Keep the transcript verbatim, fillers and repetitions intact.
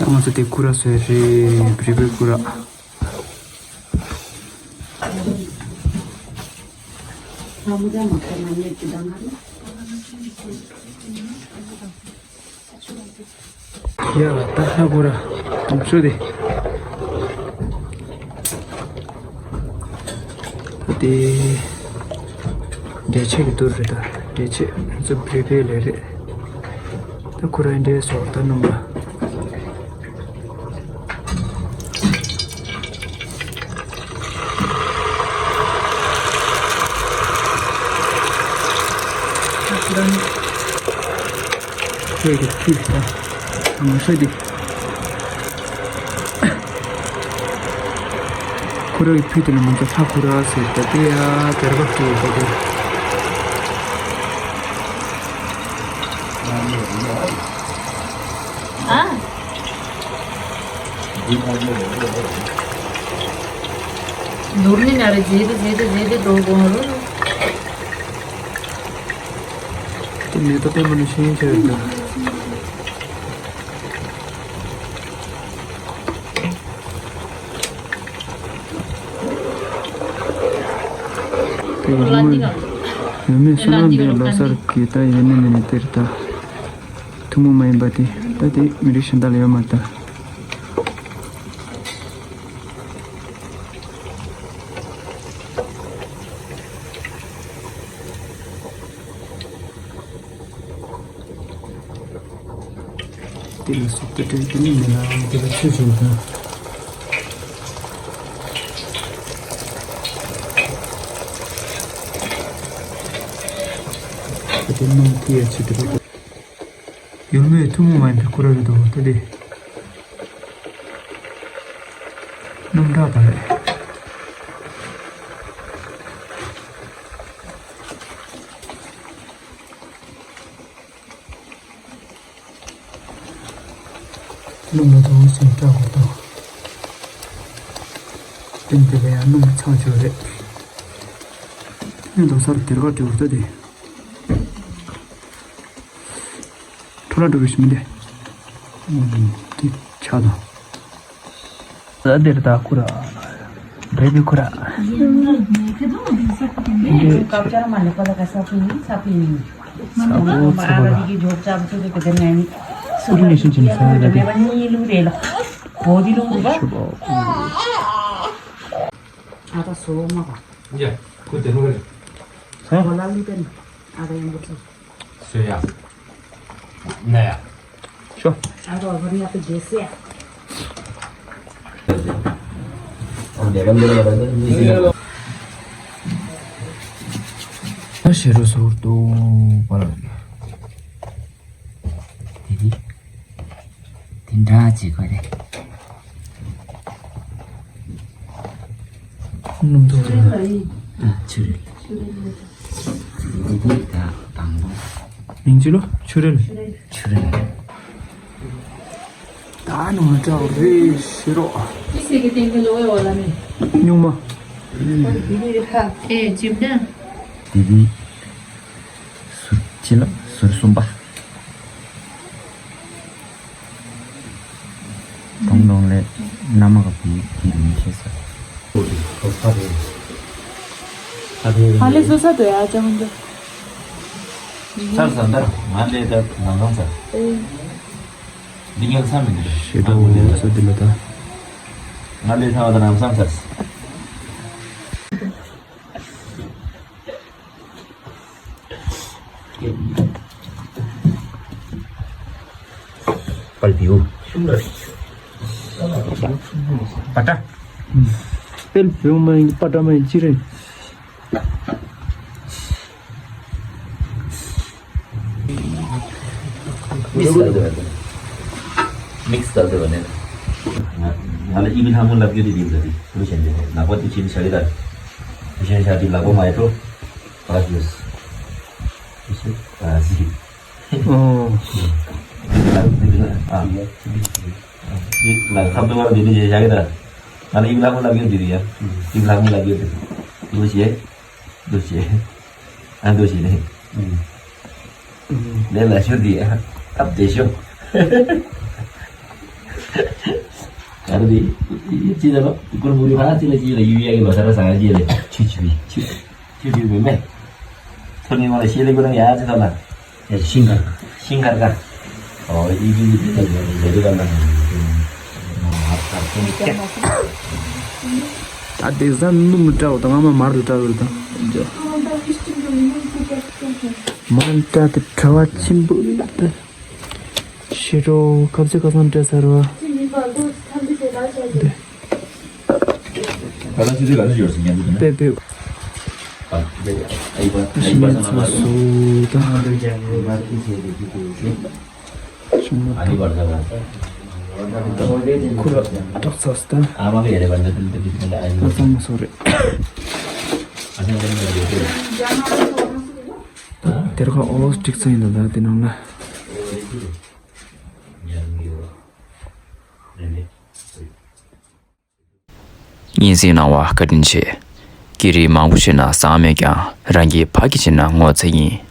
ང་ཚོ་དེ་ཁུ་ར་བཟོས་རེད། བི་རི་བི་ཁུ་ར། ཡ་ད་ཧ་གོ་ར། དུམ་ཤོ་དེ། ད་དེ། འབྲས་ཆས་ཀྱི་དུར་རེད་ད། འབྲས་ཆས་ཚོ་བི་རི་བི་ལས་རེད། ད་ཁོ་ར་འབྲས་སོགས་ད་སྣུམ་པ། ཁོས་ཀྱི་ཁྲུས་ཤིག་ད། ང་ཤོད་དེ། ཁོ་རའི་ཕུད་དེ་ལ་ང་ཚོ་ལྷ་ཁོ་ར་ཟེར་ད་དེ་ཡ་དེར་བ་ཁྲུས་ད་དེ། ཨ། ནོར་ནི་ན་རེ་རྗེས་དེ་རྗེས་དེ་རྗེས་དེ་འགྲོ་དགོས་རུ། དེ་མེ་ཏོག་ལྟད་མོ་ནི་ཤེས་ཡོན་ཆེ་རེད་ད། དེ་བར་མོ་ཡོད་མེད་བསོད་ནམས་འདི་ལོ་གསར་གྱི་ད་ཡོད་ནི་མེད་ནི་དེར་ད། ཐུན་མོང་མ་ཡིན་པ་དེ་ད་དེ་མི་རིགས་གཞན་དག་ལ་ཡོད་མ་རེད་ད། དེ་ལ་སོགས་ཏེ་དྲན་དེ་ནི་མེད་ལ་དེ་ལ་ཆོས་བྱུང་དང་། དེ་དེ་མང་དེ་ཡ་ཆེ་དེ་རེད། ཡུལ་མིའི་ཐུན་མོང་མ་ཡིན་པའི་སྐོར་རེད་དོ་ད་དེ། སྣུམ་དྲག་པ་རེད། སྣུམ་ལ་དོ་ཞིང་སྐྲག་པ་དང་། སྟེང་དེ་ལ་ཡང་སྣུམ་ཚང་ཆོག་རེད། ནི་ལོ་སར་དེར་ག་དྲི་བར་ལྟ་སྟེ། ཁྲོ་ལ་འགྲོ་བའི་ཞིག་མི་འདི། འདི་ཆགས་དང་། ཟ་དེར་ད་ཁུ་ར། རེ་བི་ཁུ་ར། འདི། ས་བོ་ཚ་བ་ལ། ཨུ་རུ་ནེ་ཤན་ཆེན་ས་ཡ་ད་དེ། ཨ་ད་སོ་མ་ག་ཡ་ཁུ་དེ་ལོ་རེད། ཧ། གོ་ལ་ལུ་དེ་ནི་ཨ་ད་ཡང་འགོ་ཚོ། སོ་ཡ། ན་ཡ། ཤོ། ཨ་ད་བར་ཡ་ཏི་རྒྱས་སེ་ཡ། ཨ་ཤེ་རུ་སོར་དུ་བར། དེ་དེ། དེ་འདྲ་བྱེད་དགོས་རེད། སྣུམ་དུ་རེད། ཨ་ཆུ་རེད། དེ་དེ་ད་དང་པོ། མིང་ཅི་ལོ་ཆུ་རེད། ཆུ་རེད། ད་ནི་མ་དྲག་རེད་ཤི་རོ། ཨེ་ཇིམ་ཌ། དེ་དེ། ཟུར་ཅི་ལ་ཟུར་གསུམ་པ། གྲོང་གྲོང་ལས་མནའ་མ་ག་བུ་དེ་རིང་ཤེས་ས། ཧ་ལས་བཟོ་ས་དོ་ཡ་ཅང་འདུག་ཚར་ས་འདར་ང་ལས་ད་ནང་ནང་ཚར། འདི་ངས་ཚར་མི་འདུག་ཤེས་རོ་ང་ཚོ་འདི་ལ་ད། ང་ལས་ཚར་བ་ད་ནང་ཚང་ཚར། པལ་བིའུ། པ་ཏྲ། པལ་བིའུ་མ་ཡིན་པ་ཏྲ་མ་ཡིན་ཅི་རེད། མིག་སི་གལ་ཏེ་བ་ནི། མིག་སི་གལ་ཏེ་བ་ནི། ང་ང་ལ་ཨི་བི་ལྷ་མོ་ལབ་རྒྱུ་དེ་དེ་འདྲ་དེ་ལུ་ཞན་དེ་ནག་པ་དེ་ཕྱིན་ཤ་གི་ད། དེ་ཕྱིན་ཤ་དེ་ལག་པ་མ་ཡི་འཕྲོ། Gracias. Así. Oh. ཁ་ཏོ་བར་འདི་འདྲ་བྱས་བཞག་གི་ད། ང་ལ་ཡིག་ལྷག་མོ་ལབ་ཡོད་འདི་རེད་ཡ། ཡིག་ལྷག་མོ་ལབ་ཡོད་འདི། འདུ་བྱེད། འདུ་བྱེད། ཨ་འདུ་བྱེད་ནི། ལས་ལ་ཤོད་འདི་ཡ། ཐབས་བདེ་ཤོག་ག་རེ་དེ། ཅི་ལ་ལོ། ཀུར་མུ་རི་ཕ་ཅི་ལ་ཅི་ལ་ཡུ་ཡ་གི་ལོ་ས་ར་ས་ཅི་ལ་ཆུ་ཆུ་བི་ཆུ་ཆུ་ཆུ་བི་མེ། ཐོ་ནི་མ་ལ་ཤེ་ལི་ཀུ་ན་ཡ་ཅི་ཐོ་ན། ཤིང་གར་ཤིང་གར་ག། ཨོ་ཡི་གི་ཡི་གི་ལ་ལ་ལ་ལ། ད་དེ་ཟ་ནུ་མི་སྐྲག་དང་ང་མ་མར་ལ་སྐྲག་ཡོད་དང་། མར་སྐྲག་དེ་བྲོ་བ་ཆེན་པོ་ཡོད་དེ། ཤེས་རོ་ཁབ་ཚེ་ཁ་སང་འདྲ་ཟེར་བ། ཁ་སང་ཆུ་ཚོད་ག་ཚོད་ཡོད་ཟིན་ཉན་འདུག་ན། པེ་པེ། ཨ་ཡི་པ་ཨ་ཡི་པ་ཤི་ཉན་ཚ་སུ་ད། ཨ་ནི་པར་ཟ་བ། ཁུ་ལ་ཏོག་ཙམ་ད། ཨ་མ་གི་ཡ་རེ་པར་ཟ་ཏིལ་ཏིལ་ཏིལ་ཨ་ཡི་པ། ཨ་ཙམ་སོ་རེ། ཨ་ཙམ་ཏིལ་ཏིལ་ཏིལ། དེར་ཁ་ཨོ་སྟྲིག་ཙམ་ཡིན་ད་ད་དེ་ནང་ལ། སྙན་སེང་གནང་བ་བཀའ་དྲིན་ཆེ། སྐད་རིགས་མང་པོ་བཤད་ན་བཟང་མེད་ཀྱང་རང་གི་ཕ་གི་བྱས་ན་ངོ་ཚ་ཡིན།